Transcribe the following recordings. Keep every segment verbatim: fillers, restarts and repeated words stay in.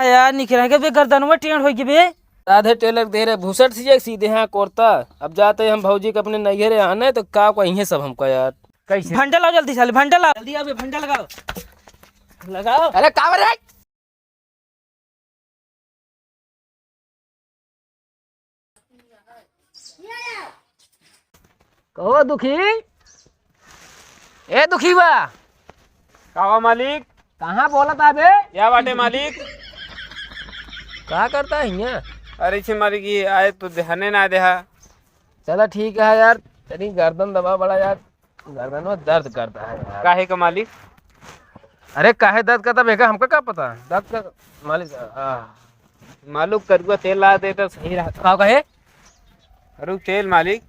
यार, निकरा के बे, गर्दनवा टेढ़ होइ गई बे। आधे टेलर दे रहे, भूसट सिए सीधे हाँ कोरता। अब जाते हम भौजी के अपने नैहरे आने, तो का कहिए सब हमका यार। कैसे? भंटा लाओ जल्दी साले, भंटा लाओ। जल्दी आओ बे, भंटा लगाओ। लगाओ। अरे का रे? कहो दुखी, ए दुखी बा। का बा मालिक? कहाँ बोलत आबे? या बाटे मालिक। का करता है हियाँ? अरे छे मालिक, ये आए तो ध्याने ना देहा। चला ठीक है यार, तनी गर्दन दबा बड़ा यार। गर्दन में दर्द करता है यार। काहे का मालिक? अरे काहे दर्द करता बेका, हमका का पता? दर्द कर मालिक। आ। मालिक कड़ुआ तेल ला दे तो सही रहा। का कहे? कड़ुक तेल मालिक।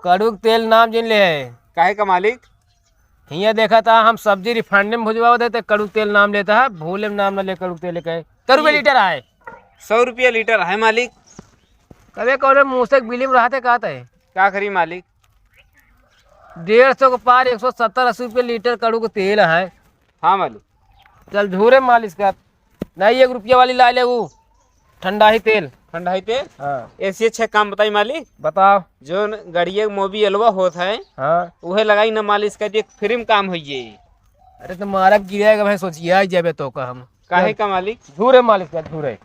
कड़ुक तेल नाम जिन ले है। काहे का मालिक? हियाँ देखा था हम सब्जी रिफाइंड में भुजवा देते, कड़ुक तेल नाम लेता है, भूले में नाम ना ले कड़ुक तेल के। कड़ुक ये लीटर आए। सौ रुपया लीटर है मालिक। कबे कौन मुँह से बिलिम रहते कहते हैं। का करी मालिक? डेढ़ सौ के पार एक सौ सत्तर अस्सी रुपये लीटर कड़ू के तेल है। हाँ मालिक। चल झूरे मालिश कर, नहीं एक रुपया वाली ला ले वो ठंडा ही तेल। ठंडा ही तेल? हाँ। ऐसी अच्छा काम बताई मालिक। बताओ। जो गड़िया मोबियलवा होत है, हाँ। उहे लगाई ना मालिश कर दिए, फ्री में काम हो जाए। अरे तो मारब गिरेगा भाई, सोचिया ही जाबे तो का हम। काहे का मालिक? झूरे मालिक का, झूरे।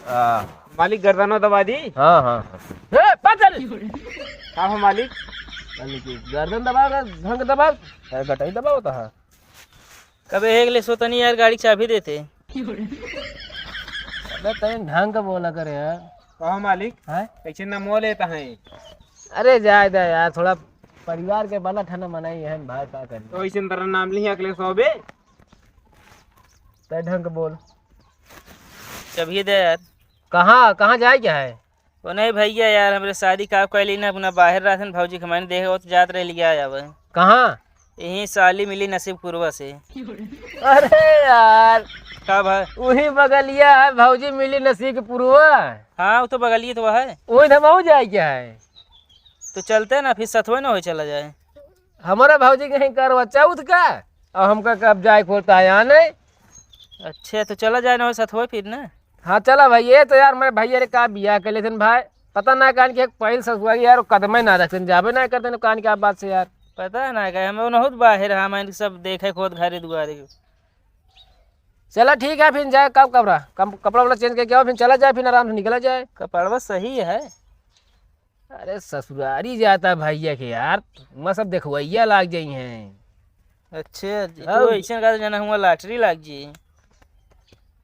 आ। मालिक गर्दनो दबा दी। हाँ, हाँ, हाँ। ए, पागल! का हो मालिक? मालिक की गर्दन दबा, ढंग दबा। अरे गटाई दबा होता है। कबे एक ले सोतनी यार, गाड़ी चाबी देते। अबे तैं ढंग का बोला करे यार। का हो मालिक? हैं? कैसे न मोह लेता है? अरे जाए दे यार, थोड़ा परिवार के बना ठना मनाई है भाई, का करी? तो ऐसे तरह नाम लिया अगले सौ बे। तै ढंग के बोल। चबिये दे यार। कहाँ, कहाँ जाए क्या है? ओ नहीं भैया यार, हमरे शादी का कैली ना, अपना बाहर रहतन भौजी के मैंने देखे, वो तो जात रह लिया आवे। कहाँ? यहीं साली मिली नसीबपुरवा से। अरे यार, का भाई? वही बगलिया है भौजी मिली नसीबपुरवा। हाँ, वो तो बगलिए तो है। वही हम जाए क्या है? तो चलते ना, फिर सथवे ना हो चला जाए। हमारा भौजी कहीं करवा चौथ का, और हमका कब जाए खोलता है, यहाँ नहीं। अच्छा, तो चला जाए ना, हो साथ होए फिर ना। हाँ, चला भाई, ये तो यार, मेरे भैया रे का बियाह कर लेते हैं भाई, पता ना कान के एक पहिल ससुरारी यार, कदम ही ना रखते हैं, जाबे ना करते हैं कान के आप बात से यार। पता ना का, हम बहुत बाहर, हम इनके सब देखे खुद घरे दुआरे। चला ठीक है, फिर जाए कब कपड़ा, कम, कपड़ा वपड़ा चेंज करके आओ, फिर चला जाए, फिर आराम से निकला जाए। कपड़वा सही है। अरे ससुरारी जाता भैया के यार, वहाँ सब देखवैया लाग जाई हैं। अच्छा जी, अब तो ऐसन का जना हुआ लॉटरी लाग जी।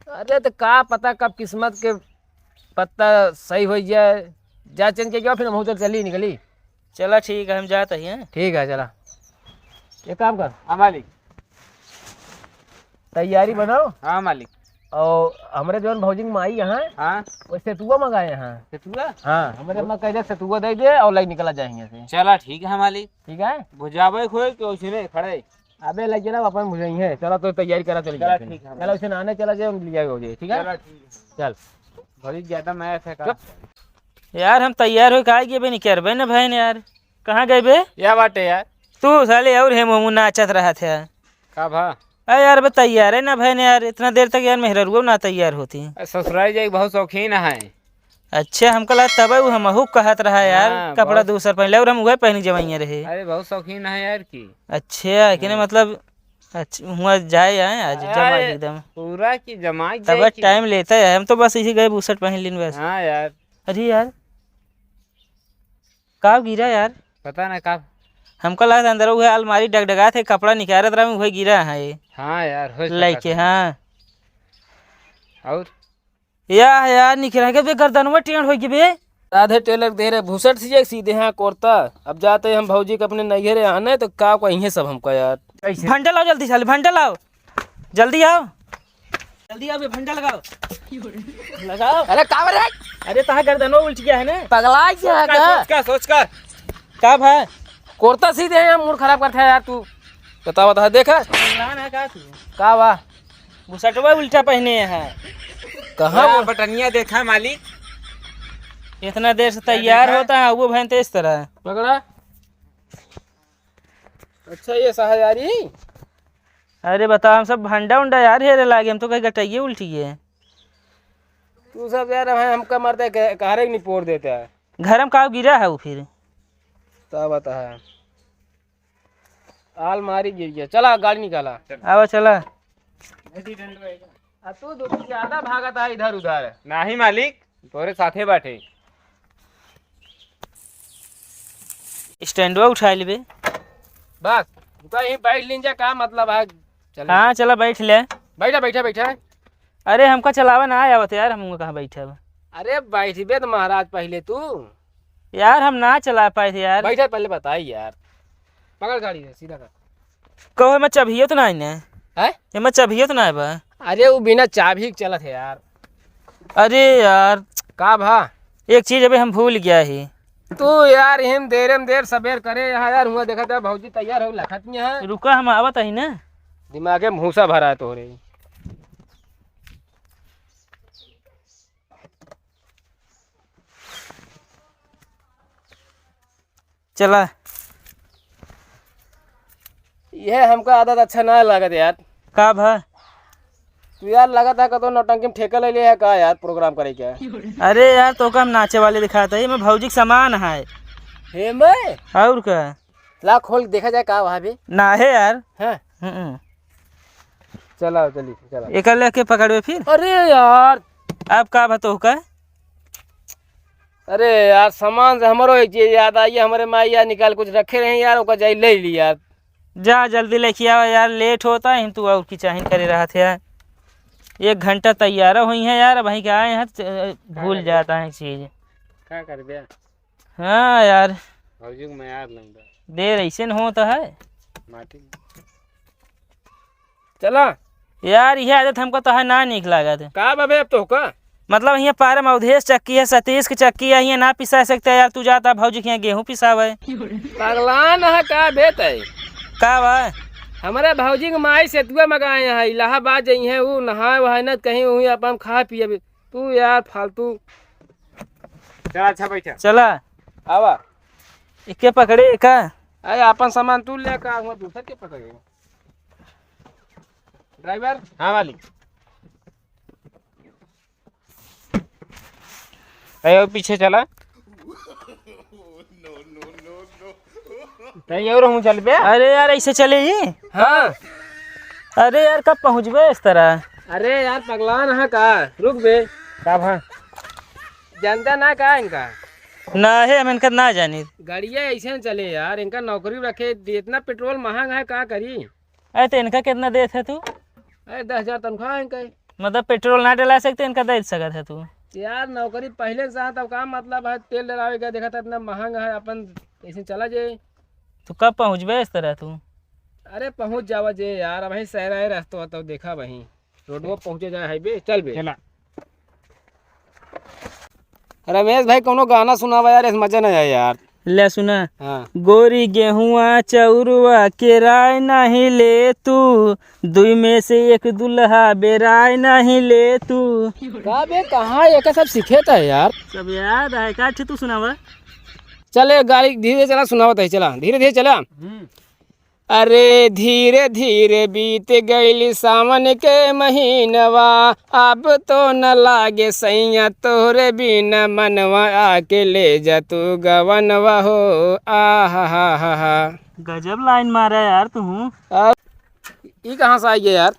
अरे तो का पता कब किस्मत के पत्ता सही हो जाए। जा चेंज के क्या फिर हम होटल चली निकली। चला ठीक है, हम जात ही हैं। ठीक है, चला। एक काम कर। हाँ मालिक। तैयारी बनाओ। हाँ मालिक। और हमरे जौन भौजी के माई यहाँ, हाँ। वो सेतुआ मंगाए हैं। सेतुआ? हाँ, हमरे अम्मा कह दे सेतुआ दे दे और लाई निकला जाए यहाँ से। चला ठीक है मालिक। ठीक है? भुजावे खोए के उसने खड़े। अबे लग जाना अपन भुजाई है। चला तो तैयारी करा चल चला जाए। ठीक है। चला उसे नहाने चला जाए, उनके लिए हो जाए, ठीक है? चला ठीक है। चल। भौजी ज्यादा मैं ऐसे का। चुप। यार हम तैयार हो काहे गए बे निकरबे न भैन यार। कहाँ गए बे? या बाटे यार। तू साले और हे मोमू नाचत रहा थे। का भा? अरे यार, बे तैयार है ना भैन यार, इतना देर तक यार मेहररुआ ना तैयार होती। अरे ससुराल जाए बहुत शौकीन है। अच्छा, हमका लगा तब उ हमहू कहत रहा यार, हाँ, कपड़ा बहुत दूसर पहन ले और हम वही पहन जमाइए रहे। अरे बहुत शौकीन है यार की। अच्छा, कि ना हाँ। मतलब, अच्छा, हुआ जाए आए आज जमा अरे, एकदम। पूरा की जमाई तब जाए की। टाइम लेता है, हम तो बस इसी गए बुशर्ट पहन लीन बस। हाँ यार। अरे यार, का गिरा यार? पता ना का। हमका लगता अंदर वो है अलमारी डगडगा थे, कपड़ा निकालत रहा, वही गिरा है ये। हाँ यार, हो सकता लइके, है। हाँ। और? या यार, निकरा के बे गर्दनवा टेढ़ होइ गई बे। आधे टेलर दे रहे भूसट सिए सीधे हाँ कोरता। अब जाते हम भौजी के अपने नैहरे आने, तो का कहिए सब हमका यार। कैसे? भंटा लाओ जल्दी साले, भंटा लाओ, जल्दी आओ। जल्दी आओ बे, भंटा लगाओ। लगाओ। अरे का रे? अरे तहां गर्दनवा उल्ट गया है ना? पगला गया है सोच का, का? सोच का, सोच का। का भा? कोरता सीधे है, मूड खराब करता है यार तू। बता, बता, देखा? पगला ना का तू? का बा? बुशर्टवा उल्टा पहने हैं। कहाँ यार, वो? बटनिया देखा मालिक। इतना देर से यार, तैयार देखा? होता है, वो भैन तो इस तरह। पकड़ा। अच्छा, ये सहायारी? अरे बताओ, हम सब भंडा उंडा यार हेरे लागे, हम तो कहीं गटइये उल्टी है। तू सब यार, हम, हमका मारता है, कह-, कहारे के निपोर देता है। घर में का गिरा है वो फिर? का बता है? आलमारी गिर गया। चला, गाड़ी निकाला। आवा, चला। आ तू दो ज्यादा भागत है इधर उधर। नाही मालिक, तोरे साथे बाटे। स्टैंडवा उठा लेबे। बस, रुका, यहीं बैठ लीन जा, का मतलब है? चल। हाँ, चला, बैठ ले। बैठा, बैठा, बैठा। अरे, हमका चलावे ना आवत यार, हम कहाँ बैठब? अरे, बैठबे तो महाराज पहले तू। यार, हम ना चला पाए थे यार। बैठा, पहले बताई यार। पकड़ गाड़ी रे, सीधा कर। कहो, एमा चाबियो तो ना है ना? हैं? एमा चाबियो तो ना है बा? अरे, वो बिना चाबी के चलत है यार। अरे यार। का भा? एक चीज अबे हम भूल गया ही। तू यार, हिम देरे में देर सबेर करे यहाँ यार, हुआ देखा था भौजी तैयार हो लखत में है। रुका, हम आवत ही ना। दिमागे में भूसा भरा है तोरे। चला। ये हमका आदत अच्छा ना लागत यार। का भा? तू यार लागत है कतो नौटंकी में ठेका ले लिया है का यार प्रोग्राम करे के? अरे यार, तोका हम नाचे वाले दिखात ही, एमा भौजी के सामान है। हे मैं? और का? ला खोल के देखा जाए का वहाँ भी। ना है यार। हैं? हम्म। चला, चली, चला। एकर लेके पकड़बे फिर। अरे यार। अब का बा तोहका? अरे यार, सामान से हमरो एक चीज याद आई, हमरे माई यार निकाल कुछ रखे रहे यार, ओका जाई ले ली यार। जा जल्दी लेके आवा यार, लेट होता है, तू और की चाही करे रहत है। एक घंटा तैयार हुई है यार, वहीं के आए हैं, च-, भूल जाता है चीज। का करबे? हाँ यार। भौजी को मैं यार लंगा। देर ऐसे न होता है। माटी। चला। यार, यह आदत हमको तो है ना नीक लागत। का बा बे अब तोहका? मतलब, हियाँ पारम अवधेश चक्की है, सतीश की चक्की है, हियाँ ना पिसा सकते यार। तू जाता भौजी के यहाँ गेहूँ पिसावे। पगलान है का बे तै? का बा? हमारे भौजी के माई सेतुआ मंगाए हैं, इलाहाबाद जइहे, ऊ नहाए वहाए न कहीं, वहीं अपन खा पिए। तू यार फालतू। चला, अच्छा बैठा। चला। आवा। एके पकड़े का? अरे, अपन सामान तू ले का, हुआ दूसर के पकड़े। ड्राइवर। हाँ मालिक। अरे, और पीछे चला। नहीं, और हम चल बे। अरे यार, ऐसे चले ही? हाँ। अरे यार, कब पहुँचबे इस तरह? अरे यार, पगलान है का? रुक बे। का भा? जानता ना का इनका? ना है, हम इनका ना जानी। गाड़िया ऐसे न चले यार, इनका नौकरी रखे, इतना पेट्रोल महंग है, का करी? अरे, तो इनका कितना देत है तू? अरे, दस हजार तनख्वाह है इनका। मतलब, पेट्रोल ना डला सकते, इनका दे सकत है तू? यार, नौकरी पहले से है, तब का मतलब है, तेल डलावे का, देखा था, इतना महंगा है, अपन ऐसे चला जाए। तो कब पहुँचबे इस तरह तू? अरे, पहुँच जावा जे यार, अब वहीं शहर आए रस्तो, तब देखा वहीं। रोडवा पहुँचे जाए हाईवे, चल बे। चला। रमेश भाई, कौनो गाना सुनावा यार, इस मजा नहीं आया यार। ले सुना। हाँ। गोरी गेहुआ चौरुआ के राय नहीं ले तू, दुई में से एक दुल्हा बेराय नहीं ले तू। का बे, कहाँ एका सब सीखे था यार? सब याद है, का अच्छे तू सुनावा। चले, गाड़ी धीरे चला, सुनावत है, चला, धीरे धीरे चला। हम्म। अरे धीरे धीरे बीत गइल सावन के महीनवा, अब तो न लागे सैया तोहरे बिना मनवा, आके ले जा तू गवनवा हो। आ हा हा हा हा। गजब लाइन मारा यार तू। अब ई कहाँ से आई है यार?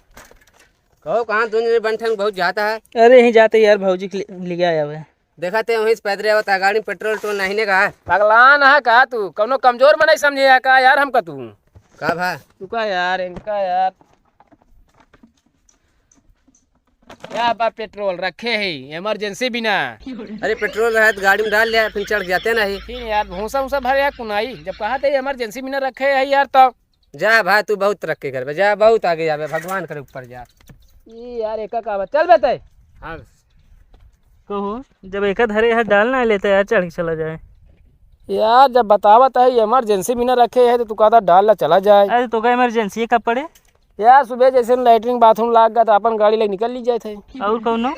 कहो, कहाँ दोनों जने बंठन बहुत जाता है? अरे, यहीं जाते यार, भौजी के ले, ले आया हुआ है। देखा ते वहीं से पैदरे आवत है, गाड़ी में पेट्रोल टोल नहीं ने का? पगलान है का तू? कौनो कमजोर मनई समझे है का यार हमका तू? का भा? तू का यार, इनका यार। क्या बा पेट्रोल रखे है, इमरजेंसी बिना। अरे पेट्रोल रहे तो गाड़ी में डाल लिया, फिर चढ़ जाते नहीं। फिर यार भूसा उसा भरे यार कुनाई, जब कहा थे इमरजेंसी बिना रखे है यार तब। जा भाई, तू बहुत तरक्की करबे, जा, बहुत आगे जाबे, भगवान करे ऊपर जा। ई यार, एका का बा? चल बे तै। हाँ। कहो, जब एका धरे है, डाल ना लेते यार, चढ़ के चला जाए। यार, जब बतावत है, इमरजेंसी में ना रखे है, तो तू कहता डाल ला, चला जाए। अरे, तो का इमरजेंसी कब पड़े? यार, सुबह जैसे लैट्रिन बाथरूम लाग गया, तो अपन गाड़ी लेके निकल ली जाए थे। और कौनो और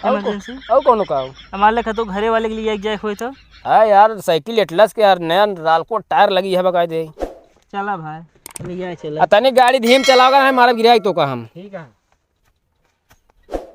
कौ-, इमरजेंसी? और कौनो का हो? हमारे लेखा तो घरे वाले के लिए जाए होए तो। हाँ यार, साइकिल एटलस के यार, नया रालको टायर लगी है, बकायदे। चला भाई, ले जाए चला। आ तनी गाड़ी धीम चलाओगा ना, मारब गिराई तो का हम। ठीक है।